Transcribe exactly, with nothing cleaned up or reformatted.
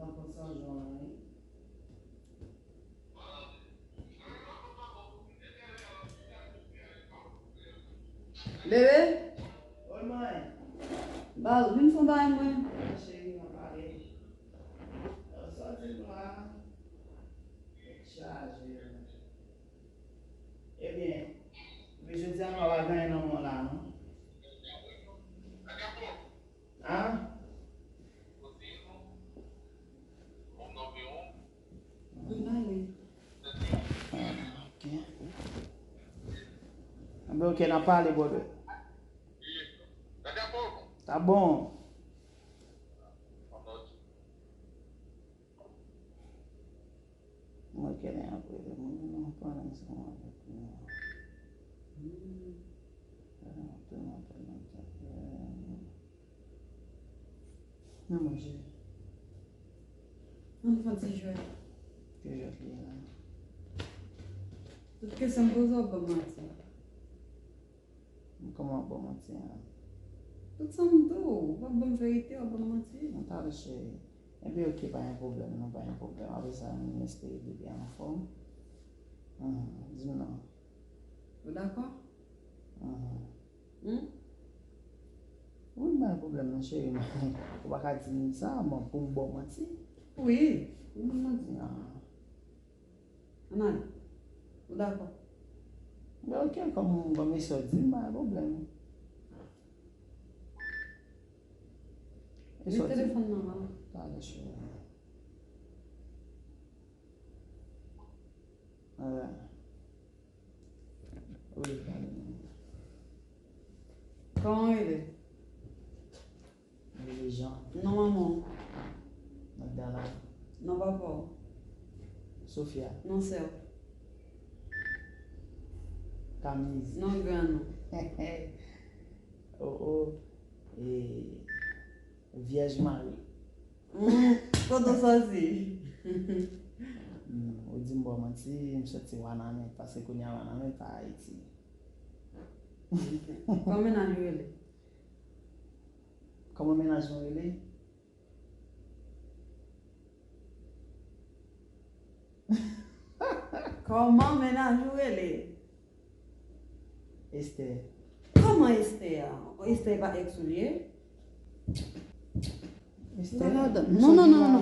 Ankò san jou an, wi. Bebe? Wi, manman. Ba, vin fè yon bagay mwen. Cheri, mwen pale. Sòti m la. Tèt chaje. Ebyen, men jodi a nou pa genyen nan mwen la, non? An? Mwen pale. Ah, ok. Anben, ok, n a pale, brother. Tá bom. Mwen kene apre de moun nan pale ansanm avèk nou. Nan manje. Ann fè ti jwèt. Ki jwèt li ye la? Tout kesyon m poze w ap ban m manti. Kòman w ap ban m manti a? Tout sa m di w, w ap ban m verite, w ap ban m manti. Mwen pale cheri. Ebyen, ok, pa gen pwoblèm, non, pa gen pwoblèm. Apre sa, m espere bebe a anfòm. Di m non. Ou dakò? Hmm? Wi, m pa gen pwoblèm, non, cheri. Ou pa ka di m sa, bon, pou m ba w manti. Wi, ou ban m manti. Ann ale. Ou dakò? Ben, ok, kòm, kòm e sa w di, m pa gen pwoblèm. E sa w di? Met telefòn nan ba m. Pale cheri. Alright. Wi, pale. Kòman w rele? Lili Jean. Non manman w? Magdala. Non papa w? Sofia. Non sè w? Kamiz. Non grann ou? Oh, oh. E, Vyèj Mari. Hmm, kote w sòti? Hmm, ou di m ba w manti, m sòti Wanament, paske kounye a Wanament pa Ayiti. Kòman mennaj ou rele? Kòman mennaj mwen rele? Kòman mennaj ou rele? Esther. Kòman Esther a? Esther pa ex ou li ye? Esther? Non, non, non, non, non.